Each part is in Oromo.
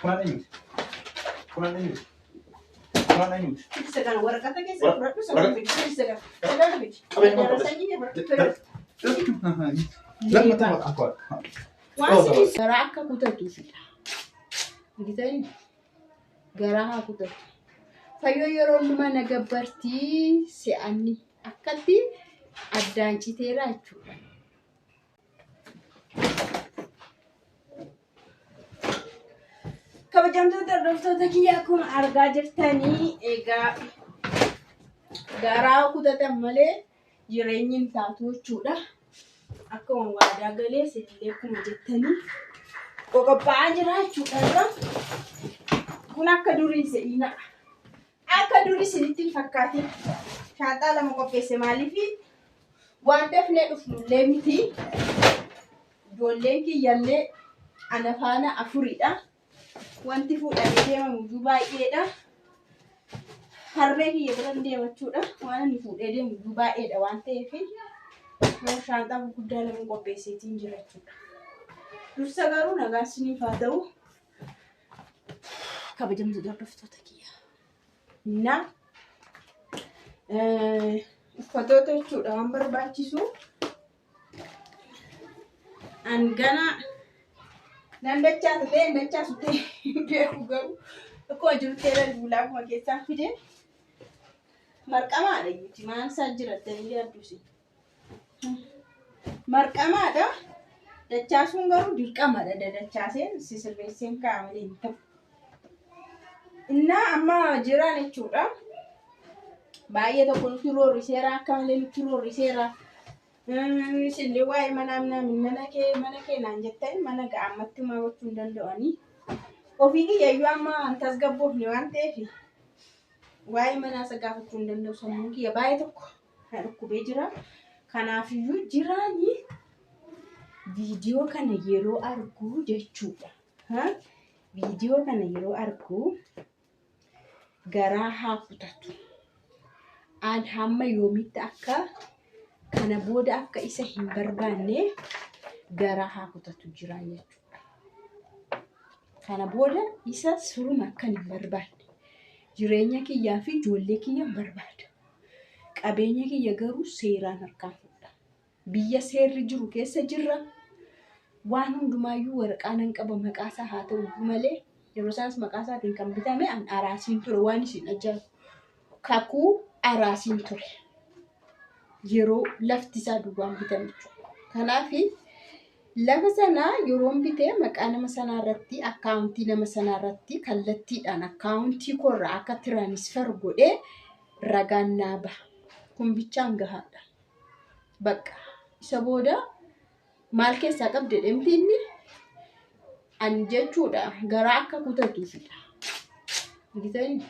Kunaan eenyuti? Kunaan eenyuti? Kunaan eenyuti? Fidisa kana waraqata keessa fudhadhu sana fidi. Fidisa kana. Sana fidi. Qabeenya Dara qabda. sanyii fudhadhu. Lammataa maqaan koo. Waan si garaa akka kutatuufidha. Argitanii? Garaa haa kutatu. Fayyoo yeroo hundumaa na gabbartii se'anni akkatti addaan citeera jechuudha. Kabajamtoota hordoftoota kiyya akkuma argaa jirtanii egaa garaa kutatan malee jireenyi hin taatu jechuudha. Akkuma waadaa galee isinillee akkuma jettanii qoqophaa'aa jira jechuudha irra. Kun akka durii se'ina. Akka durii isinitti hin fakkaatin. Shaanxaa lama qopheesse maaliifi waan dafnee dhufnullee miti. Ijoolleen kiyyallee ana faana afuridha. Wanti fuudhamee deemamu iyyuu baay'eedha. Harree kiyya biran deema jechuudha. Waan inni fuudhee deemu iyyuu baay'eedha waan ta'eef shaanxaa gurguddaa lama qopheesseetiin jira jechuudha. Dursa garuu nagaan isiniif haa ta'u. Kabajamtoota hordoftoota kiyya. Na uffatoota jechuudha waan barbaachisu. An gana nan dachaasu ta'e hin dachaasu ta'e hin beeku garuu akkuma jirutti era duulaa akkuma keessaan fide marqamaadha iyyuuti maal isaa jirattanii yaaddusi. Marqamaadha. Dachaasuun garuu dirqamadha. Dadachaaseen sisirreesseen kaa'a malee hin ta'u. Innaa amma jiraan jechuudha. Baay'ee tokko nutti roorriseera akka malee nutti roorriseera. Isinillee waa'ee manaa minaamin mana kee naan jettan mana ga'a ammatti maa gochuu hin danda'anii. Ofii kiyyayyuu amma hin tasgabboofne waan ta'eef waa'ee manaa isa gaafachuu hin danda'u sammuun kiyya baay'ee tokko na dhukkubee jira. Kanaafiyyuu jiraanii viidiyoo kana yeroo argu jechuudha. Viidiyoo kana yeroo argu garaa haa kutatu. An hamma yoomitti akka kana booda akka isa hin barbaanne garaa haa kutatu jiraan jechuudha. Kana booda isa suruma akkan hin barbaanne. Jireenya kiyyaa fi ijoollee kiyya hin barbaada. Qabeenya kiyya garuu seeraan harkaan fudha. Biyya seerri jiru keessa jirra. Waan hundumaayyuu waraqaa nan qaba maqaa isaa haa ta'u iyyuu malee yeroo isaas maqaa isaatiin kan bitame an araasiin ture waan isin ajaa'ibu. Kakuu araasiin ture. Yeroo lafti isaa duwwaan bitame jechuudha. Kanaaf lafa sana yeroon bite maqaa nama sanaa irratti akkaawuntii nama sanaa irratti kallattiidhaan akkaawuntii koorraa akka tiraanisfer godhee ragaan naa baha. Kun bichaan gahaadha. Bakka isa booda maal keessaa qabde dhemti inni an jechuudha garaa akka kutatuufidha. Argitanii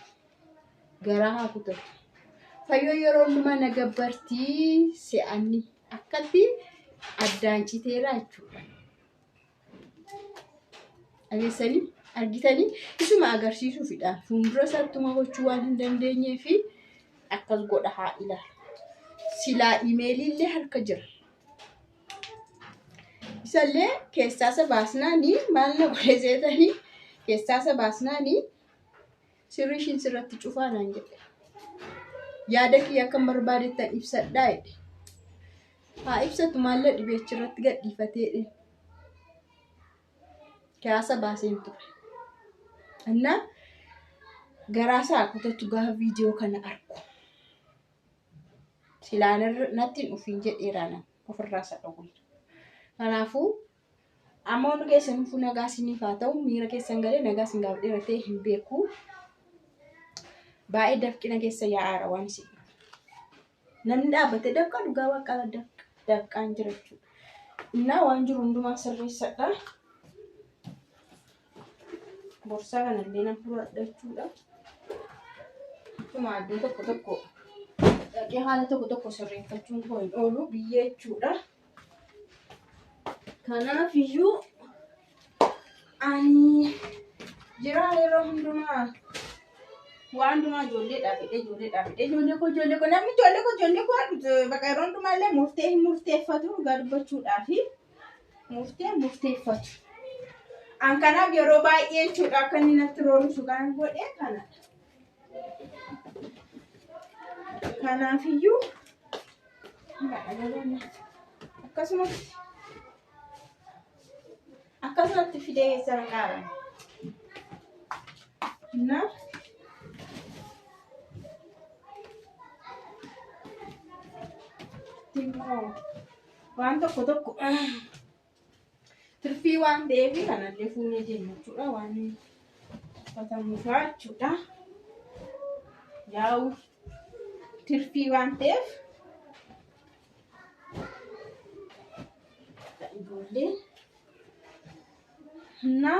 garaa haa kutatu. Fayyoo yeroo hundumaa na gabbartii se'anni akkatti addaan citeera jechuudha. Dhageessanii argitanii isuma agarsiisuufidha. Fuuldura isaatti gochuu waan hin dandeenyee fi akkas godha haa ilaalu. Silaa imeelii illee harka jira. Isallee keessaa isa baasnaanii maal na godhe seetanii keessaa isa baasnaanii sirrii ishiin sirratti cufaa naan jedhe. Yaada kiyya akkan barbaadettan ibsadhaa jedhe. Haa ibsatu maalla dhibee achirratti gadhiifatee jedhe. Kaasa baaseen ture. Innaa garaa isaa kutatu gaafa viidiyoo kana argu. Silaa natti hin dhufiin jedheeraa nama ofirraa isa dhowwe. Kanaafuu amma hundi keessan dhufuu nagaa isiniif haa ta'u miira keessan galee nagaa isin gaafadheera ta'e hin beeku. Baay'ee dafqina keessa yaa'aara waan isin. Namni dhaabbatee dafqa dhugaa waaqaa dafqaan jira jechuudha. Innaa waan jiru hundumaa sirreessadha. Borsaa kanallee nan fudhadha jechuudha. Akkuma iddoo tokko tokko dhaqee haala tokko tokko sirreeffachuun koo hin oolu biyya jechuudha. Kanaaf iyyuu ani jira yeroo hundumaa waan hundumaa ijoolleedhaaf hidhee ijoolleedhaaf hidhee ijoollee koo ijoollee koo namni ijoollee koo ijoollee koo bakka yeroo hundumaa illee murtee hin murteeffatu dhugaa dubbachuudhaafi murtee murteeffatu. An kanaaf yeroo baay'ee jechuudha akka inni natti roorrisu kan godhe kanadha. Kanaafiyyuu akkasumatti akkasumatti fidee keessa naqaaran. Na immoo waan tokko tokko tirfii waan ta'eef kanallee fuunee deemna jechuudha. Waan uffatamuufaa jechuudha. Yaa'u tirfii waan ta'eef ijoollee na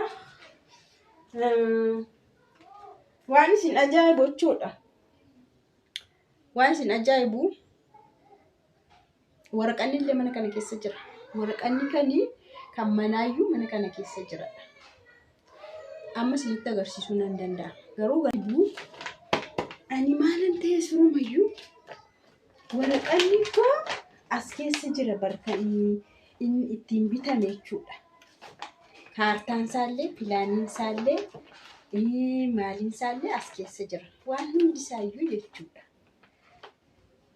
waan isin ajaa'ibu jechuudha. Waan isin ajaa'ibu waraqanni illee mana kana keessa jira. Waraqanni kanii kan manaayyuu mana kana keessa jiradha. Amma isinitti agarsiisuu nan danda'a. Garuu garuu ani maalan ta'e surumayyuu waraqanni koo as keessa jira barka inni ittiin bitame jechuudha. Kaartaan isaallee, pilaaniin isaallee, maaliin isaallee as keessa jira. Waan hundi isaayyuu jechuudha.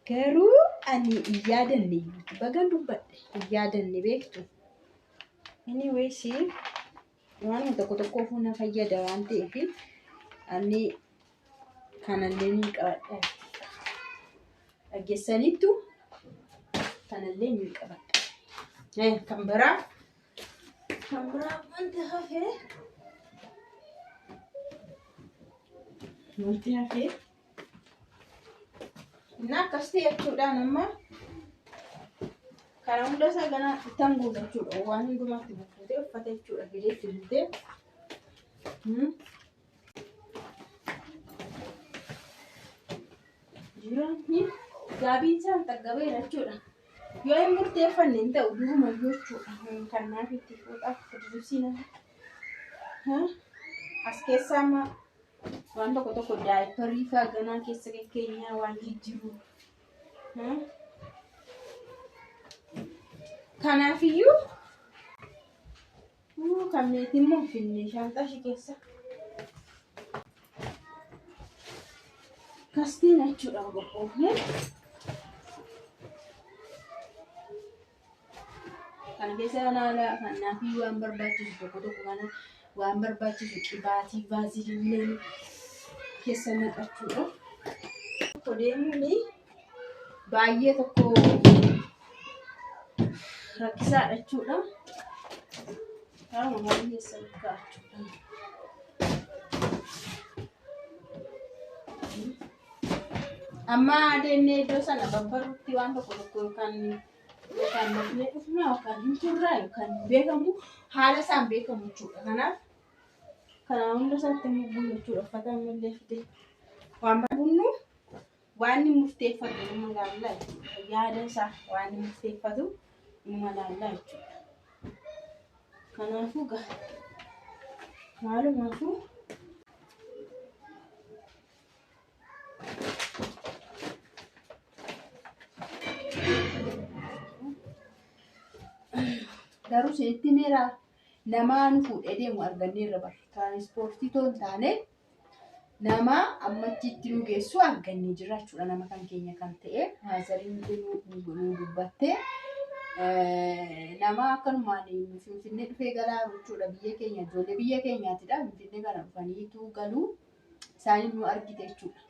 Garuu ani hin yaadanne iyyuu bagan dubbadhe hin yaadanne beektu. Anyways, waanuma tokko tokkoof na fayyada waan ta'eef ani kanallee ni qabadha. Dhaggeessaniittu kanallee ni qabadha. Kan biraa wanti hafee inni akkas ta'e jechuudhaan amma kana hunda isaa ganaa ittan guuta jechuudha. Waan hundumaatti guutee uffata jechuudha fidee itti guutee. Jiraanni gaabiin isaan xaggabeera jechuudha. Yoo hin murteeffanne hin ta'u durumayyuu jechuudha. Kanaaf itti fuudhaaf fudursiina. As keessaa amma waan tokko tokko diaperii fa'aa ganaa keessa keenyaa waan jijjiiru. Kanaafiyyuu kan meetii immoo finne shaanxaa ishee keessa. Kastiin jechuudha qophoofne. Kana keessa kanaafii waan barbaachisu tokko tokko kana waan barbaachisu qibaatii vaaziliinii keessa naqachuudha. Tokko deemuun baay'ee tokko rakkisaadha jechuudha. Karuma marii keessa kaa'achuudha. Amma deemnee iddoo sana babbarutti waan tokko tokko yookaan dafnee dhufna yookaan hin turraa yookaan hin beekamu, haala isaan beekamu jechuudha. Kanaaf kana hunda isaatti immoo guutuu jechuudha. Uffata ammallee fide waan barbaadnu waan inni murteeffatu numa laallaa jechuudha. Yaada isaa waan inni murteeffatu numa laallaa jechuudha. Kanaafuu gaa maalumaafuu garuu isinitti miira namaa nu fuudhee deemu arganneerra bara. Tiraanispoortii too hin taane nama ammachitti nu geessu argannee jira jechuudha. Nama kan keenya kan ta'e maazariin nu dubbattee nama akkanumaan Finfinnee dhufee galaa jechuudha. Biyya keenya ijoollee biyya keenyaatidha. Finfinnee kana dhufaniitu galuu isaanii nu argite jechuudha.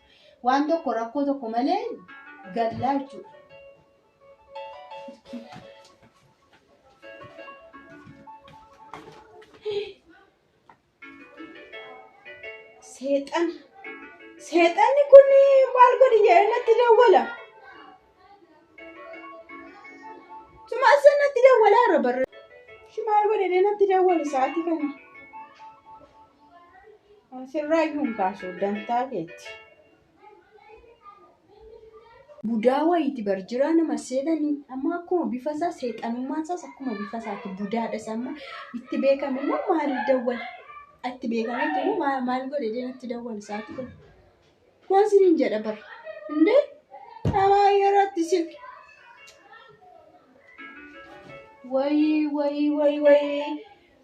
Waan tokko rakkoo tokko malee gallaa jechuudha. Seexana. Seexanni kun maal godhi jedhee natti dawwala. Suma asa natti dawwalaa irra barre. Maal godhe jedhee natti dawwala sa'aatii kana. Asirraa iyyuu hin kaasu dantaa keetti. Budaa wayiiti bar jiraa nama seexanii amma akkuma bifa isaa seexanummaan isaas akkuma bifa isaati budaadha isa amma itti beekame immoo maaliif dawwala? Itti beekametti immoo maal godhe jedhee natti dawwala sa'aatii kana. Waan isiniin jedha bar. Indee namaa yerootti silki. Wayii wayii wayii wayii.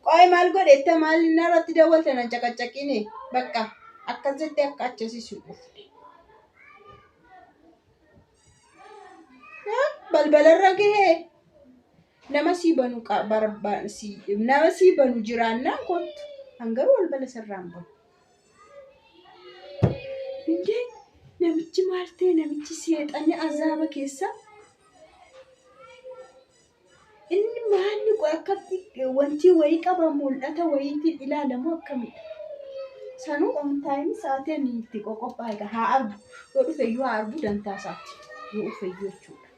Qo'ee maal godhette maal narratti dawwalte na caqacaqine bakka akkas jettee akka achasiisu dhufte. Balbalarra gahee nama sii banu nama sii banu jiraannaan kottu hangaruu balbala sirraan banu. Indee namichi maal ta'e namichi seexanni azaaba keessa inni maalli qo'e akkatti wanti wayii qaba mul'ata wayiitiin ilaalamu akkamidha? Sanuu on time sa'aatii ani itti qoqophaa'e haa argu yoo dhufe iyyuu haa argu dantaa isaati yoo dhufe iyyuu jechuudha.